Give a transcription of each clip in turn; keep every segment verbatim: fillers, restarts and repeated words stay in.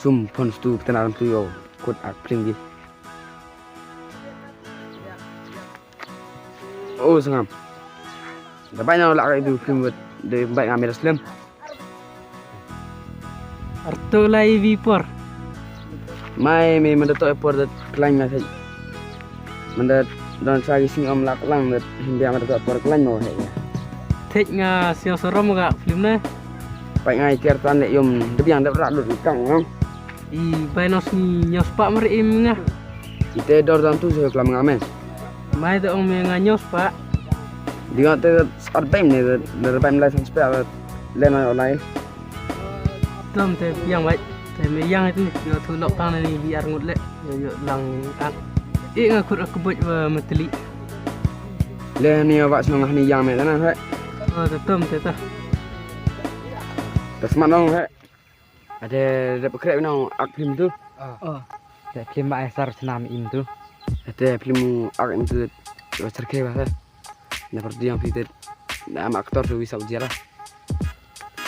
Sum phone stu tana ram tu yo. Kut ak pling gi. Oh sangam. Da bai na lak itu film buat de bai ngambil film. Arto lai vi por. Mai me manda to por de klang na thai. Manda don sa gi sing om lak lang de India manda to por klang no hai. Thik nga siang sorom ga film ne. Pai ngai ker tan le yom de biang de rak lut kang ngam. I bai nos ni nyos pa mer im nga. Ite dor dan tu se klam nga me. Mai de ong me nga nyos pa. Di nga te ar baim ne de baim lai san spe le na online. Tom te piang bai. Te me yang itu yo tu lok tang ni bi ar ngut le. Yo yo lang at. I nga kut ak buj wa meteli. Le ni wa snong ni yang me na he. Oh te tom te ta. Te smat nong he. Ade rep krep nong ak film tu. Oh. Te film ba ai sar chnam im tu. Ade film ak im tu. Wa sar ke ba he. Na par diang phi te na am aktor tu wi sab jela.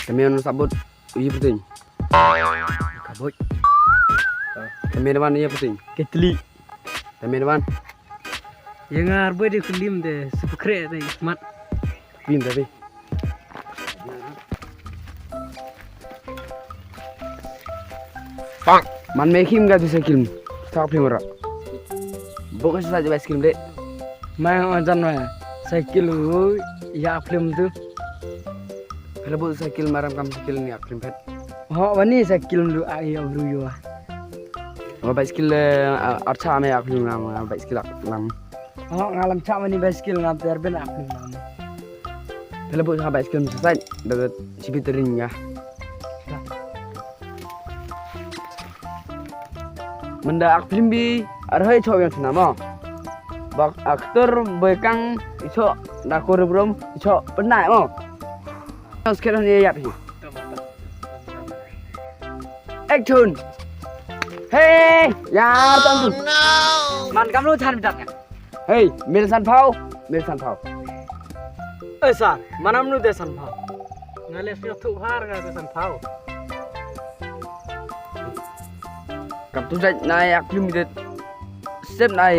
Te me on sabut wi putih. Kabut. Te me wan wi putih. Ketli. Te me wan. Ye ngar boy de film de sukre de mat. Pin tapi. Pak. Man me khim ga tu cycle. Sa film ra. Bok sa ba cycle de. Mai on jan mai. Cycle hu ya film tu. Pele bok cycle maram kam cycle ni film phet. Ho wani cycle du a ya bru yo. Wa bicycle archa me ak film ngam bicycle lam. Ho ngalam cha wani bicycle ngam ter ben ak film ngam. Pele bok sa bicycle sa sai da sibit ring ya. Menda ak film bi arhai chok yang sana mo. Bak aktor bekang ichok dakur brom ichok penai mo. Yang sekarang ni ya pi. Action. Hey, ya tam tu. Man kam lu chan bidak ya. Hey, mil san phau, mil san phau. Eh sar, manam nu de san phau. Ngale sio thu har nga de san phau. Kam tu jai nai ak lim de. Sep nai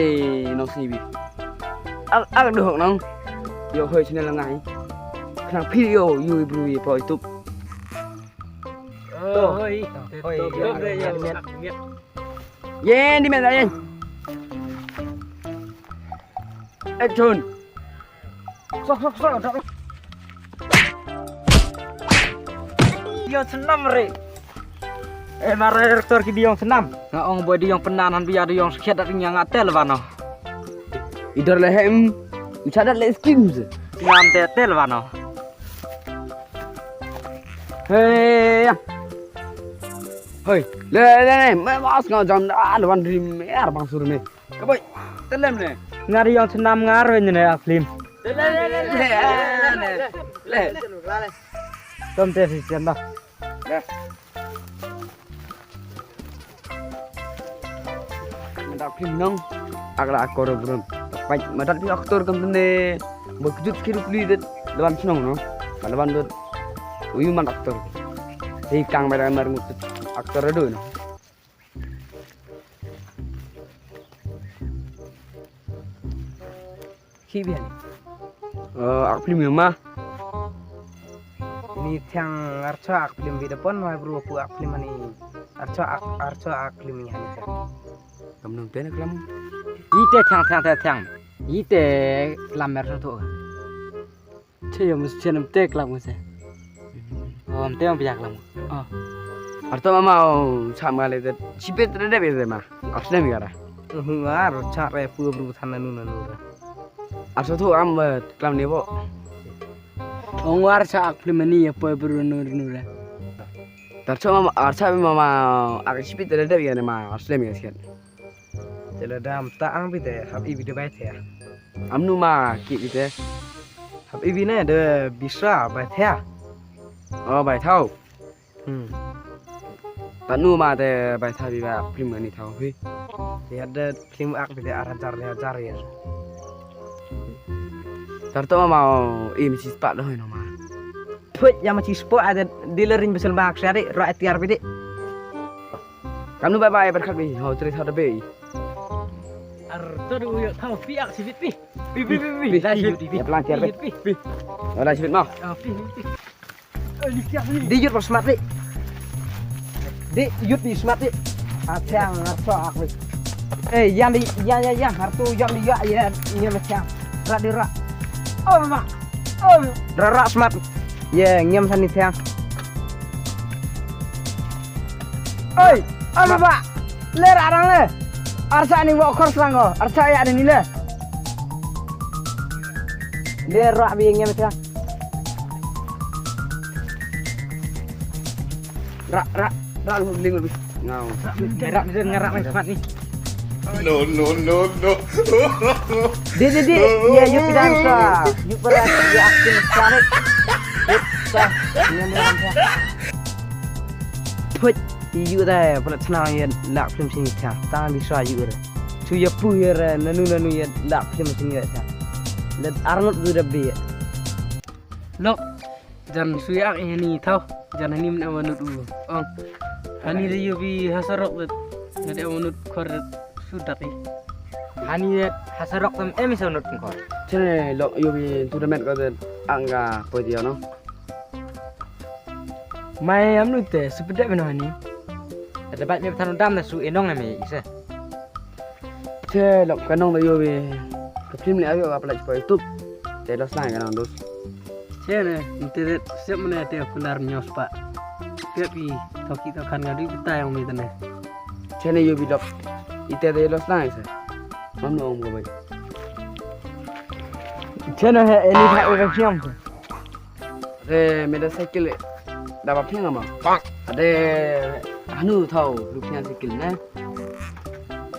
no si bi. Ak ak do hok nang. Yo hoi channel ngai. Khnang phi yo yu bru yi po YouTube. Hoi. Hoi. Ye di men ye. Action. Sok sok sok sok. Yo senam re. Eh mara rektor ki diyong senam. Nga ong boy diyong penan han biya diyong sekhet dat nya nga tel bano. Idor le hem. Ucha dat le skin. Ngam te tel bano. Hey. Hoi, le le le, me mas nga jam da le wan ri mer bang sur me. Ka boy, telem ne. Ngar yong senam ngar wen ne ak film. Le le le le. Le. Tom te si sian da. Le. Madat phi nong ak la aktor brum. Pai madat phi aktor kam ne. Ba kjut ki rup li det lawan chnong no. Ba lawan dot. Uyu man aktor. Hei kang ba mar ngut aktor do no. Khi bian. Ak film ma. Ni thiang archo ak film bi da pon wai bru pu ak film ani. Archo ak archo ak film ni hani thiang. Kam nang te na klam. Ite thiang thiang thiang thiang. Ite klam mer thang thu. Che yo mus chen te klam mus. Om te om biak lam. Oh. Arto mama o cham gale te chipet re de be ma. Asne mi gara. Hu ar cha re pu bru than nu nu nu. Arso thu am klam ne bo. Ong war cha ak film ani ya poi bru nu nu re. Tar cho mama ar cha mama ak chipet re de ya ne ma asne mi gasket. Te la dam ta ang bi te hap ibi de bai the. Am nu ma ki bi te. Hap ibi ne de bisa bai the. Oh bai thau. Hmm. Ta nu ma te bai tha bi ba film ni thau hi. Te de film ak bi te ar hajar le hajar ya. Tar to ma im si spa do no ma. Put ya ma si spa ada dealer in bisel mak sari ro atiar bi de. Kam nu bai bai berkat bi. Ho, tri thot bi. Ar to du yo thau pi ak sibit pi. Pi, pi, pi, pi. Pi, la pi, sibit pi. Ya, pelan tiar pi. Pi. Pi. Wala sibit mau. Ah, pi, pi, pi. Di yut ba smat di. Di yut di smat di. Ateng arsa ak di. Eh, yan di, yan, yan, yan, hartu yan di ya, ya, yan macam. Rak di rak. Oh, mak. Oh. Rak, rak smat. Ye, ngem sani tiang. Oi, oi, ba. Le rak rang le. Arsa ni wok kor slang ko. Arsa ya ni le. Le rak bi ngem tiang. Rak, rak, rak lu ling lebih. Ngau. Rak ni ngarak ni smat ni. No, no, no, no. Di, di, di. Ya, you can sa. You pernah ya akin selamat. Sa. Ni ni sa. Put, you there. Pernah senang ya lak film sini ta. Tangan bisa you there. Chu ya pu ya nanu nanu ya lak film sini ta. Let arnot du da bi. Lok, jan sui ak ini tau, jan hani men awanut u. Ong. Hani de yobi hasarok det. Nade awanut kor det sudak i. Hani det hasarok tam em isa nut kor. Chene lok yobi tu demet ko det angga poi dia no. Mai amnu te sepedek meno hani. Ada bat me tanu dam na su enong na me isa. Te lok ka nong da yobi ka film le ayo ka pelaj pa YouTube. Te los na ka nong dus. Te ne, te de sep mene te kular nyos pa. Te pi toki to kan ngadu kita yang mi tene. Te ne yobi lok. Ite de los na isa. Mam no om ko bai. Te ne he eni ha e ka film. Ade me da cycle da ba phiang ma. Ade hanu thau lu phiang cycle ne.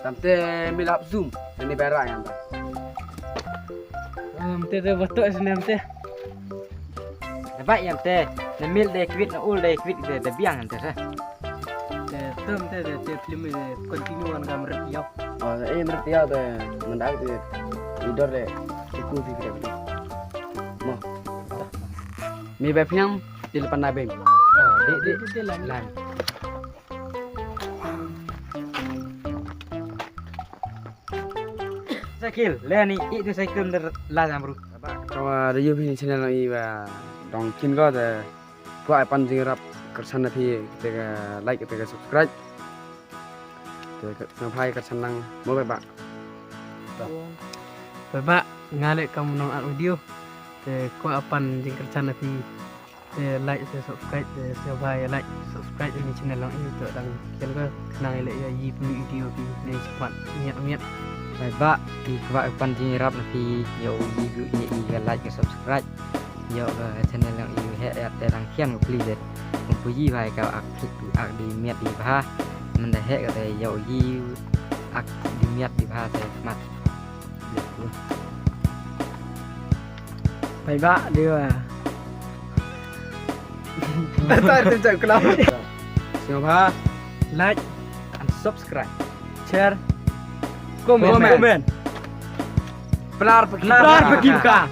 Tam te me lap zoom ne ba ra yang ta. Am te te ba to snem te. Da ba yang te ne mil de kwit na ul de kwit de de biang te sa. Te tam te te film de continue wan gam rep yau. Oh, eh rep yau de mendak de idor de ku di de. Mo. Mi ba phiang di lepan na beng. Oh, di di di lan. Lan. Sakil, le ni i tu sakil der la jam ru. Kawa da yu phi channel i ba dong kin ko da kwa pan jing rap kersan na phi te ka like te ka subscribe. Te ka phai kersan nang mo ba. Ba ba ngale kam nong ak video. Te kwa pan jing kersan na phi. Te like te subscribe te sngewbha ïa like subscribe ïa ni channel long i to dang ken ko khnang ïa leh ïa i pynlong video ki ne spat miat miat. Bye bye ki kwah pan jingïarap na phi ïa u i gu ïa i ga like ga subscribe ïa ka channel long i he ïa te dang khian ko pli det. Kum pu i bai ka ak klik tu ak di miat di bha. Mynda he ka te ïa u i ak di miat di bha te mat. Bye bye dia. Betul tu cak kelam. Sngewbha like and subscribe, share, comment. Comment. Pelar pekipka.